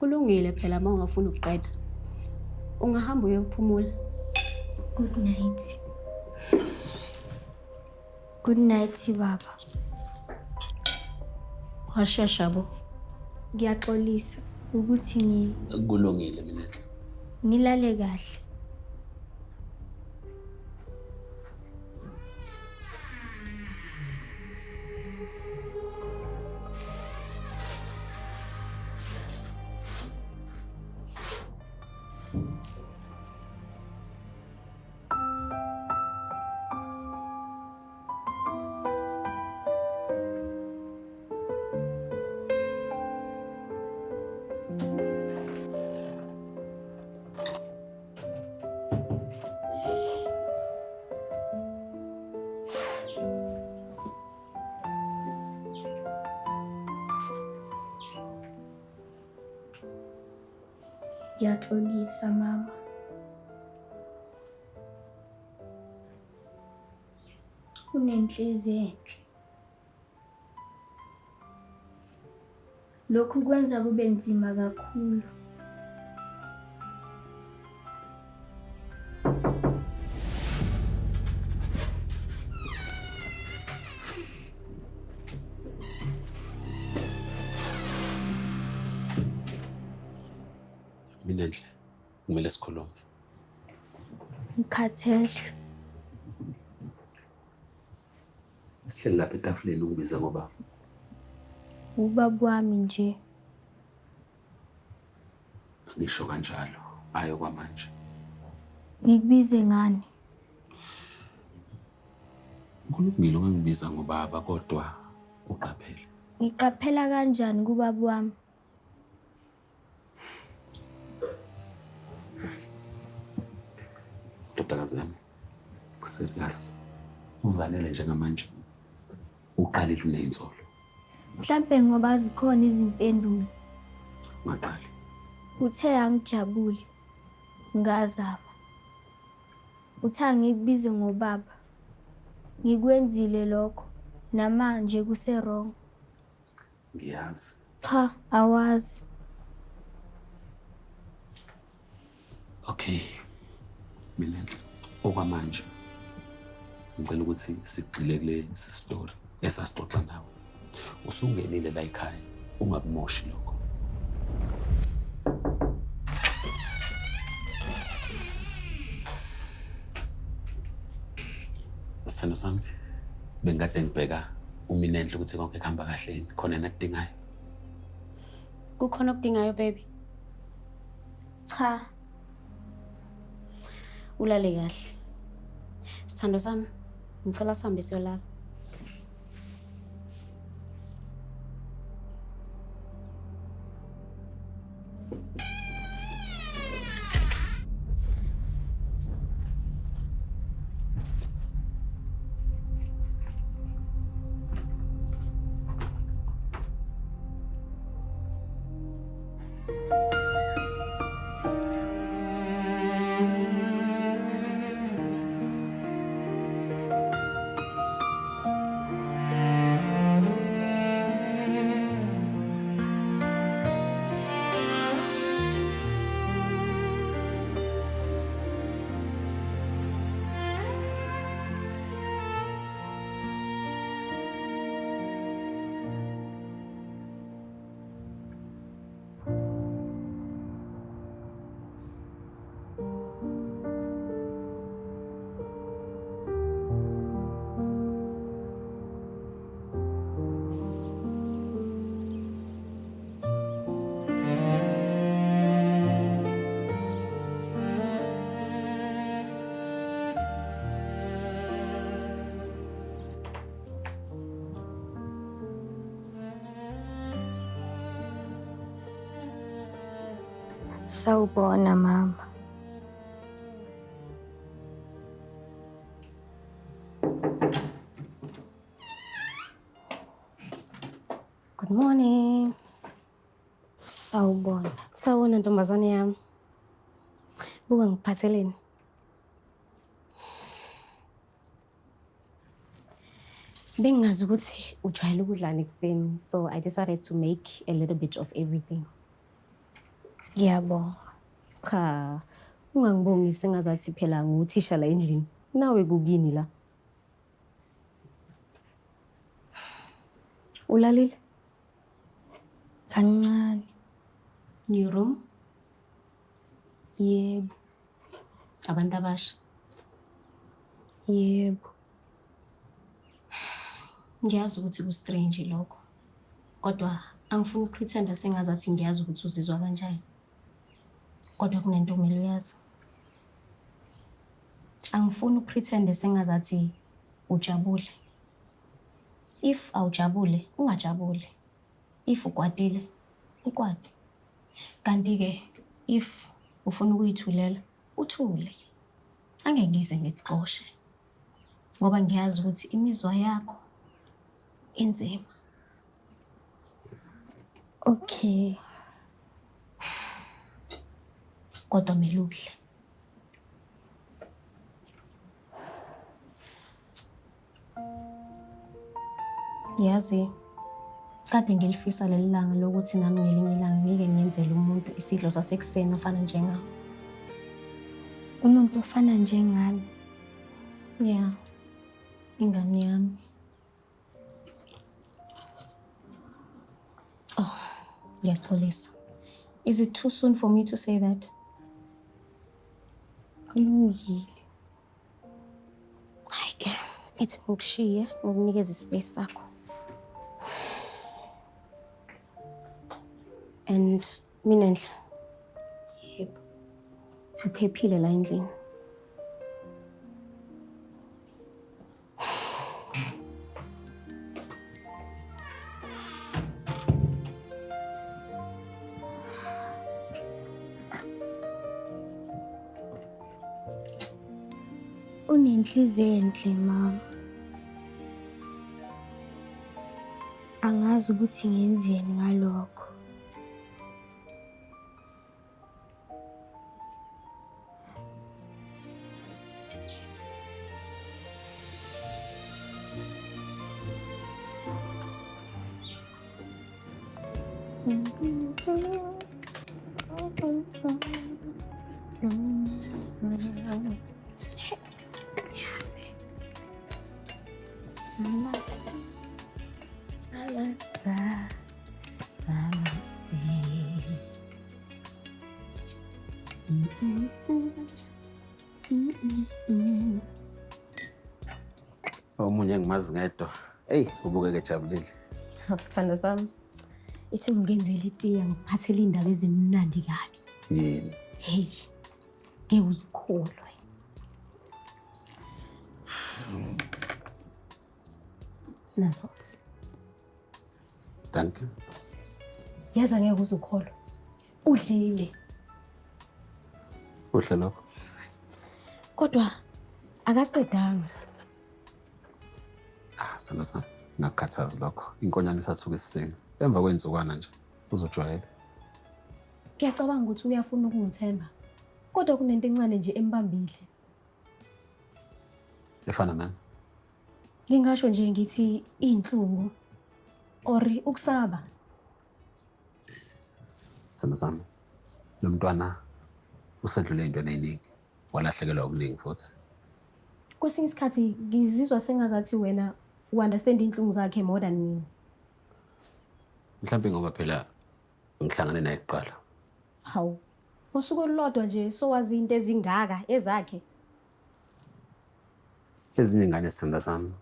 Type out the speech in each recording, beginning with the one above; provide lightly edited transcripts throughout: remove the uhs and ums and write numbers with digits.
Kulungile phela uma ungafuni ukuqeda. Ungahamba uyophumula. Good night. Good night baba. Washesha bo. Ngiyaxolisa ukuthi ngi Kulungile Minenhle. Nilale kahle. Ngiyaxolisa mama. Unenhliziyo enhle. Lokhu kwenza kube nzima kakhulu. Minenhle, kumele sikhulume. Ngikhathele. Sihleli lapha etafuleni ungibiza ngobaba. Ubaba wami nje. Angisho kanjalo, ayo kwamanje. Ngikubize ngani? Kulungile ungangibiza ngobaba kodwa uqaphele. Ngiqaphela kanjani kubaba wami? Ndodakazi yami, serious. Uzanele njengamanje. Uqalile uneyinsolo. Mhlampe ngoba zikhona izimpendulo. Ungaqali. Uthe angijabuli. Ngazama. Uthe angikubize ngobaba. Ngikwenzile lokho. Namanje kuse wrong. Ngiyazi. Cha, awazi. Okay. Minenhle, okwamanje ngicela ukuthi sigxile kule story esasixoxa nawe. Usungenile la ekhaya, ungakumoshi lokho. Sithando sami, bengikade ngibheka uMinenhle ukuthi konke kuhamba kahle yini, khona yena akudingayo. Kukhona okudingayo baby? Cha. Ulale kahle. Sithando sami, ngicela sihambe siyolala. Sawubona mama. Good morning. Sawubona. Sawubona ntombazane yami. Buka ngikuphatheleni. Bengingazi ukuthi ujwayele ukudlani ekuseni, so I decided to make a little bit of everything. Ngiyabonga. Cha, ungangibongisi ngazathi phela nguthisha la endlini. Nawe kukini la. Ulalile? Kancane. New room? Yebo. Abantu abasha. Yebo. Ngiyazi ukuthi ku-strange lokho. Kodwa angifuni ukupretenda sengazathi ngiyazi ukuthi uzizwa kanjani. Kodwa kunento okumele uyazi. Angifuni ukupretenda sengazathi ujabule. If awujabule, ungajabuli. If ukwatile, ukwate. Kanti-ke if ufuna ukuyithulela, uthule. Angeke ngize ngikuxoshe. Ngoba ngiyazi ukuthi imizwa yakho inzima. Okay. Kodwa kumele udle. Yazi, kade ngilifisa leli langa lokuthi nami ngelinye ilanga ngike ngenzele umuntu isidlo sasekuseni ofana njengawe. Umuntu ofana njengami. Yeah, ingane yami. Oh, ngiyaxolisa. Is it too soon for me to say that? Kulungile. Hayi ke, ithi ngikushiye ngikunikeze ispace sakho. And Minenhle, Yebo. uphephile la endlini. Unenhliziyo enhle mama. Angazi ukuthi ngenzeni ngalokho. Omunye engimazi ngedwa. Eyi, ubukeka ejabulile. Sithando sami, ithi ngikenzele itiye ngikuphathele iy'ndaba ezimnandi kabi. Yini? Hey, ngeke uze ukholwe. Nazo. Danke. Yazi angeke uze ukholwe. Udlile. Kuhle lokho. Kodwa akaqedanga. Ah, sithando sami, ngakukhathazi lokho. Inkonyane isathuka isisinga. Emva kwey'nsukwana nje, uzojwayela. Ngiyacabanga ukuthi uyafuna ukungithemba. Kodwa kunento encane nje embambile. Efana nani? Ngingasho nje ngithi iy'nhlungu or ukusaba. Sithando sami, lo mntwana usedlule ey'ntweni ey'ningi. Walahlekelwa okuningi futhi. Kwesinye isikhathi ngizizwa sengazathi wena u-understand iy'nhlungu zakhe more than mina. Mhlawumbe ngoba phela ngihlangane naye kuqala. Hawu, ngosuku olulodwa nje sowazi into ezingaka ezakhe. Ezinye iy'ngane sithando sami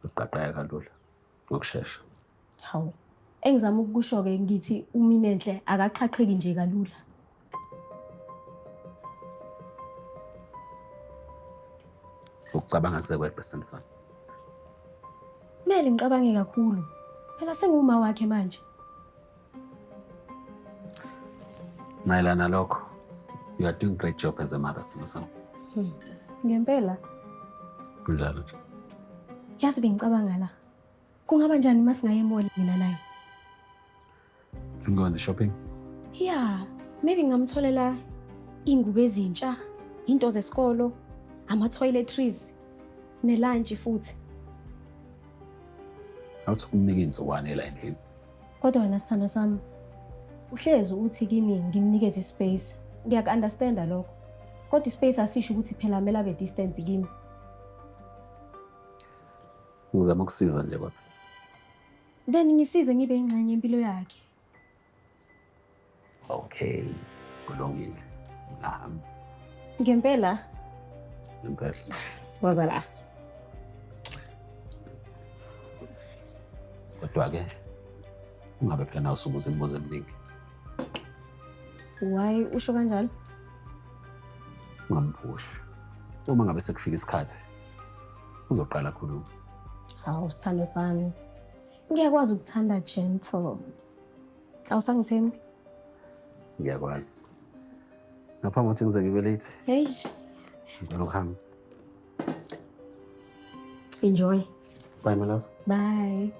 ziqaqeka kalula ngokushesha. Hawu, engizama ukukusho-ke ngithi uMinenhle akaqhaqheki nje kalula. Ukucabanga kuze kweqe sithando sami. Kumele ngicabange kakhulu. Phela senguma wakhe manje. Mayelana nalokho, you are doing great job as a mother, sithando sami. Ngempela, Kunjalo nje. yazi bengicabanga la. Kungaba njani uma singaye e-mall mina naye? Ufuna ukwenza shopping? Yeah, maybe ngingamtholela iy'ngubo ezintsha, into zesikolo, ama-toiletries, ne-lunch futhi. Awuthi ukumnika iy'nsukwana la endlini. Kodwa wena sithando sami, Uhlezi uthi kimi ngimnikeze ispace. Ngiyaku-understanda lokho. Kodwa ispace asisho ukuthi phela kumele abe distance kimi. Ngizama ukusiza nje kwapha. Then ngisize ngibe ingxenye yempilo yakhe. Okay, kulungile. Ngahamba. Ngempela? Ngempela. Woza la. Kodwa-ke ungabe phela nawe usubuza imibuzo eminingi. Why usho kanjalo? Ungamphushi. Uma ngabe sekufika isikhathi uzoqala khuluma. Hawu sithando sami. Ngiyakwazi ukuthanda gentle. Awusangithembi? Ngiyakwazi. Ngaphambi kokuthi ngize ngibe late. Hey. Ngicela ukuhamba. Enjoy. Bye my love. Bye.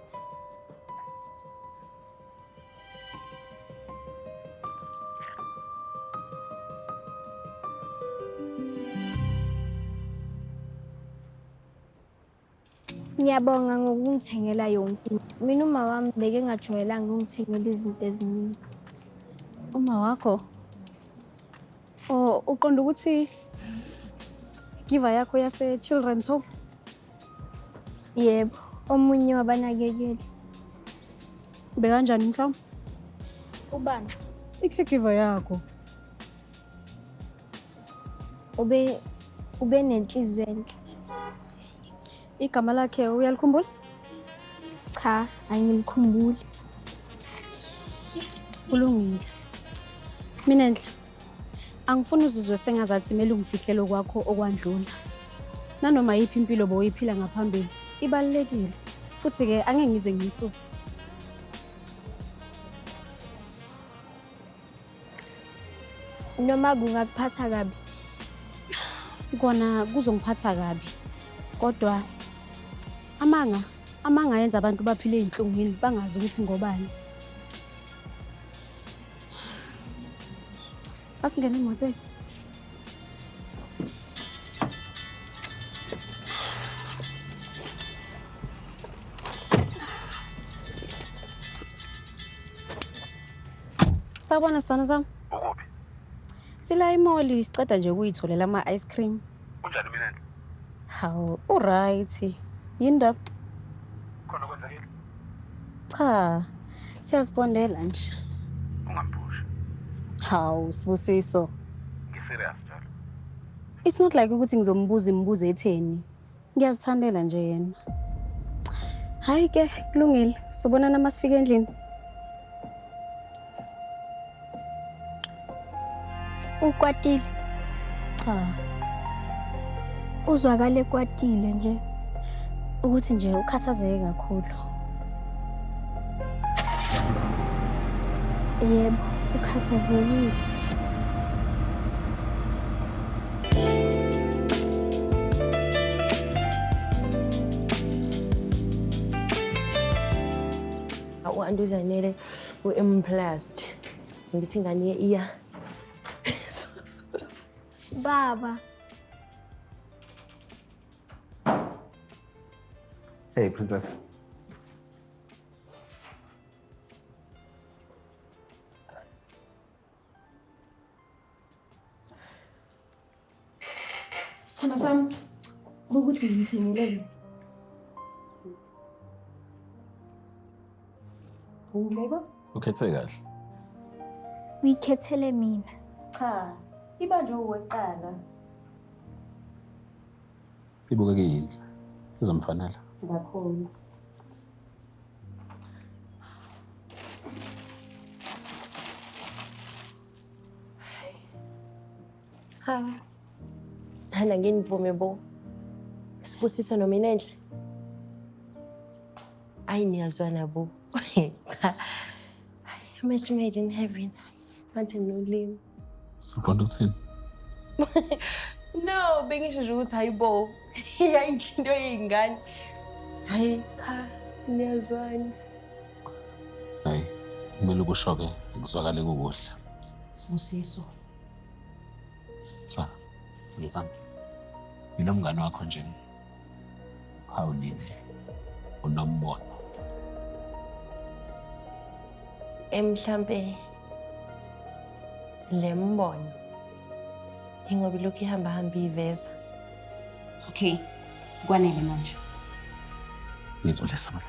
Ngiyabonga ngokungithengela yonke into. Mina uma wami bekengajwayelanga ukungithengela izinto eziningi. Uma wakho? Oh, uqonda ukuthi giver yakho yase Children's Home? Yebo, omunye wabanakekeli. Bekanjani mhlawumbe? Ubani? I-caregiver yakho. Ube nenhliziyo enhle. Igama lakhe uyalikhumbula? Cha, angimkhumbuli. Kulungile. Minenhle, angifuni uzizwe sengazathi kumele ungifihlele kwakho okwandlula. Nanoma yiphi impilo bowuyiphila ngaphambili, ibalulekile. Futhi-ke angeke ngize ngiyisuse. Noma kungakuphatha kabi? Kona kuzongiphatha kabi. Kodwa amanga ayenza abantu baphile ey'nhlungwini bangazi ukuthi ngobani. Asingene emotweni. Sawubona sithando sami. Ukuphi? Sila emall siceda nje ukuyitholela ama-ice cream. Unjani mina? Hawu, uright. Yini ndaba? Khona kwenzekile? Cha, siyazibondela nje. Ungamphushi. Hawu, Sibusiso. Ngi-serious njalo. It's not like ukuthi ngizombuza imibuzo etheni. Ngiyazithandela nje yena. Hayi ke, kulungile. Sobonana uma sifika endlini. Ukwatile? Cha. Uzwakale kwatile nje. Ukuthi nje ukhathazeke kakhulu. Yebo, ukhathazekile. U-Anti uZanele u-impressed. Ngithi ingane iya. Baba. Hey princess. Sithando sami, ukuthi ngithengelele. Ungeba? Ukhethe kahle. Uyikhethele mina. Cha, ibanjwe uweqala. Ibukeke yinhle. Izomfanela. Kakhulu. Ha. Nana nginivume bo. Sibusiso noMinenhle. Ayi niyazwana bo. Cha. Match made in heaven. Manje nolimi. Uqonda ukuthini? No, bengisho nje ukuthi hayibo. Yayinhle into yey'ngane. Hayi cha, niyazwana. Hayi, kumele ukusho-ke kuzwakale kukuhle. Sibusiso. Cha, sithando sami. Nginomngane wakho nje. Phawulile. Unombono. Mhlambe Le mbono ingoba ilokhu ihamba hamba iyiveza. Okay, kwanele manje. Ngixolisa baba.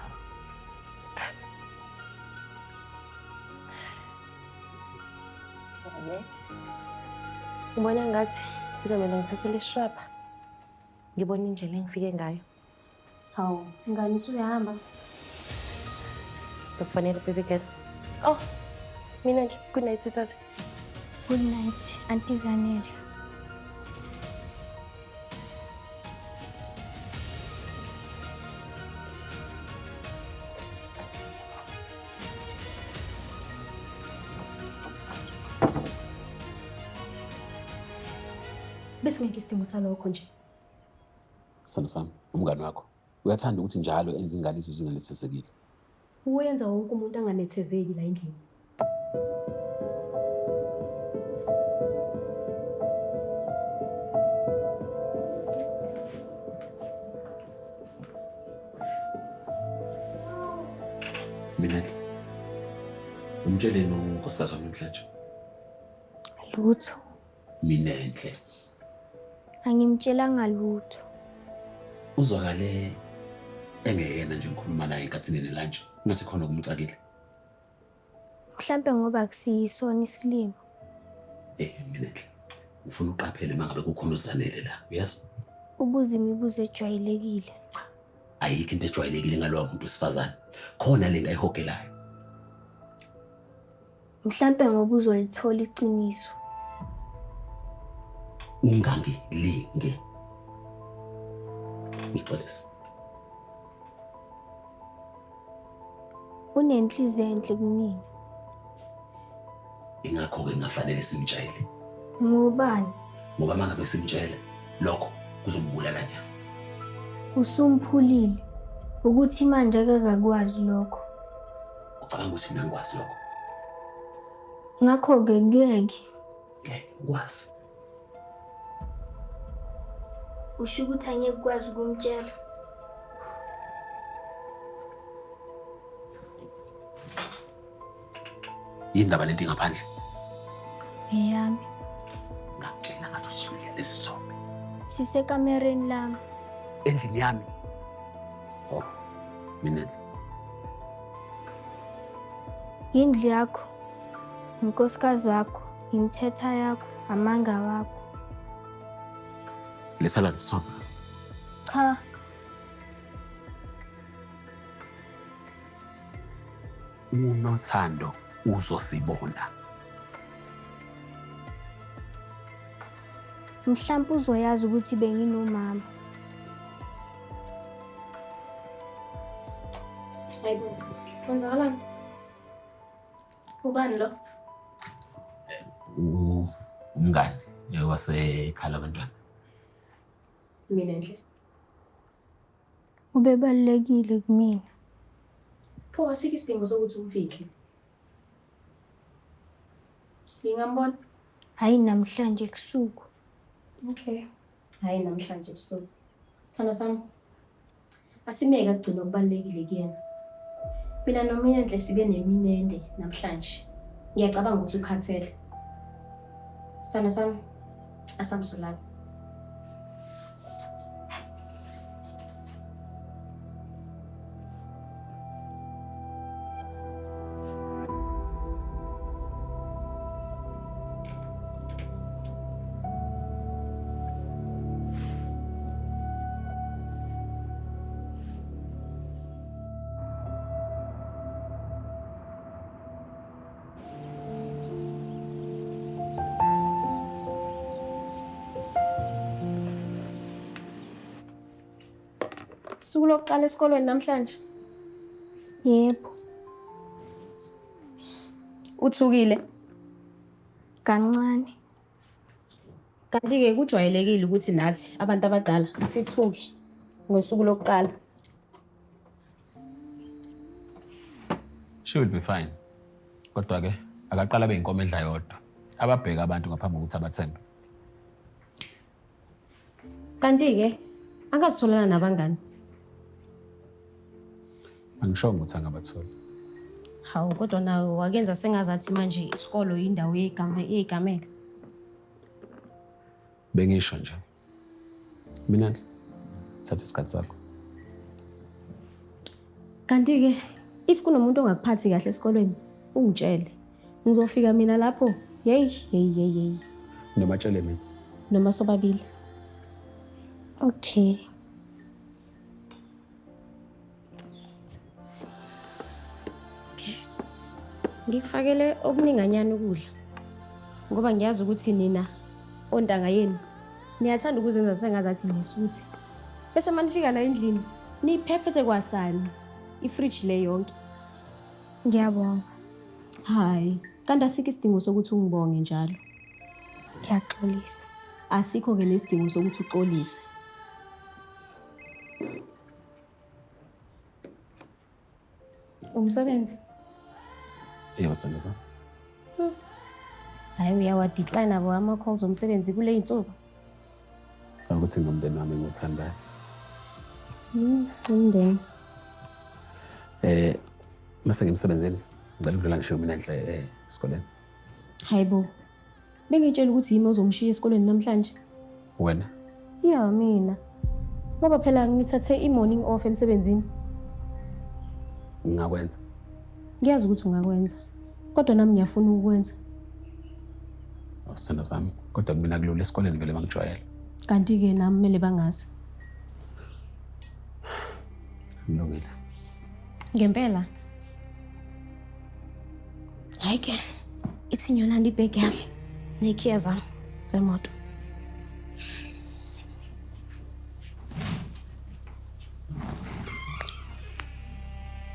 Ngibona ngathi kuzomele ngithathe leshwapha. Ngibona indlela engifike ngayo. Hawu, ngani usuyahamba? Ngizokufonela baby girl. Oh, mina nje good night sweetheart. Good night, Auntie Zanele. Besingekho isidingo salokho nje. Sithando sami, umngani wakho uyathanda ukuthi njalo enze ingane izizwe inganethezekile. Uyenza wonke umuntu anganethezeki la endlini. Mina umtsheleni unkosikazi wami namhlanje. Lutho. Minenhle. Angimtshelanga lutho. Uzwakale engeyena nje ngikhuluma naye enkathini nelantshi. Ngathi khona okumxakile. Mhlampe ngoba akusiyisona isilimo. Minenhle. Ufuna uqaphele uma ngabe kukhona uZanele la, uyazi? Ubuza imibuzo ejwayelekile. Ayikho into ejwayelekile ngalowa muntu wesifazane. Khona lento ayihogelayo. Mhlampe ngoba uzolithola iqiniso. Ungangilinge. Ngixolise. Unenhliziyo enhle kumina. Ingakho-ke kungafanele simtshele. Ngobani? Ngoba uma ngabe simtshela, lokho kuzombulala nya. Usumphulile. Ukuthi manje akakakwazi lokho. Ucabanga ukuthi mina ngikwazi lokho? Ngakho-ke ngeke. Ngeke ngikwazi. Usho ukuthi angeke ukwazi ukumtshela. Yindaba lento ingaphandle? Eyami. Ngakutshela ngathi usifike lesi sithombe. Sisekamereni lami. Endlini yami. Oh, mina. Indlu yakho, unkosikazi wakho, imithetho yakho, amanga wakho. Lesala lesithombe. Cha. Unothando uzosibona. Mhlawumbe uzoyazi ukuthi benginomama. Hayibo, kwenzakalani? Ubani lo? Umngani wasekhala abantwana. Minenhle. Ubebalulekile kumina. Pho asikho isidingo sokuthi umfihle. Ngingambona? Hayi namhlanje ebusuku. Okay. Hayi namhlanje ebusuku. Sithando sami, asimeke akugcina okubalulekile kuyena. Mina noMinenhle sibe neminende namhlanje. Ngiyacabanga ukuthi ukhathele. Sithando sami, asamsolala. Usuku lokuqala esikolweni namhlanje? Yebo. Uthukile? Kancane. Kanti-ke kujwayelekile ukuthi nathi abantu abadala sithuke ngosuku lokuqala. She will be fine. Kodwa-ke akaqala abe inkomo edla yodwa. Ababheke abantu ngaphambi kokuthi abathembe. Kanti-ke angazitholana nabangani. Angishongo ukuthi angabatholi. Hawu, kodwa nawe wakenza sengazathi manje isikolo indawo yeyigameko. Bengisho nje. Mina thatha isikhathi sakho. Kanti-ke if kunomuntu ongakuphathi kahle esikolweni, ungitshele. Ngizofika mina lapho. Yeyi, yeyi, yeyi, yeyi. Noma tshele mina. Noma sobabili. Okay. Okay. Ngikufakele okuninganyana ukudla. Ngoba ngiyazi ukuthi nina ontanga yenu niyathanda ukuzenza sengazathi nisuthi. Bese manifika la endlini niphephethe kwasani ifridge le yonke. Ngiyabonga. Hayi, kanti asikho isidingo sokuthi ungibonge njalo. Ngiyaxolisa. Asikho-ke nesidingo sokuthi uxolise. Umsebenzi? Yebo, sithandwa sami. Hhayi, uyawa-decline abo ama-calls omsebenzi kule y'nsuku. Ukuthi ngomndeni wami engiwuthandayo. Umndeni. Mase ngimsebenzini, ngicela ukudlula ngishiye mina enhle esikoleni. Hayi bo. Bengitshela ukuthi yimi ozomshiya esikoleni namhlanje. Wena? Ya mina. Ngoba phela ngithathe i-morning off emsebenzini. Ngingakwenza. Ngiyazi ukuthi ungakwenza. Kodwa nami ngiyafuna ukukwenza. Sithandwa sami, kodwa mina kulula esikoleni vele bangijwayele. Kanti-ke nami kumele bangazi. Kulungile. Ngempela. Hayi ke, ithi ngiyolanda ibhegi yami nekhiya zami zemoto.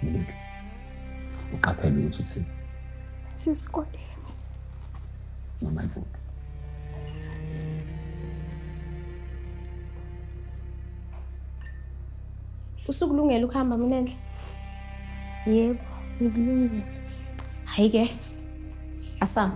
Minenhle. Uqaphele ukuthi uthini. Sesikoleni. Noma ikuphi. Usukulungela ukuhamba Minenhle? Yebo, ngikulungele. Hayi ke. Asam.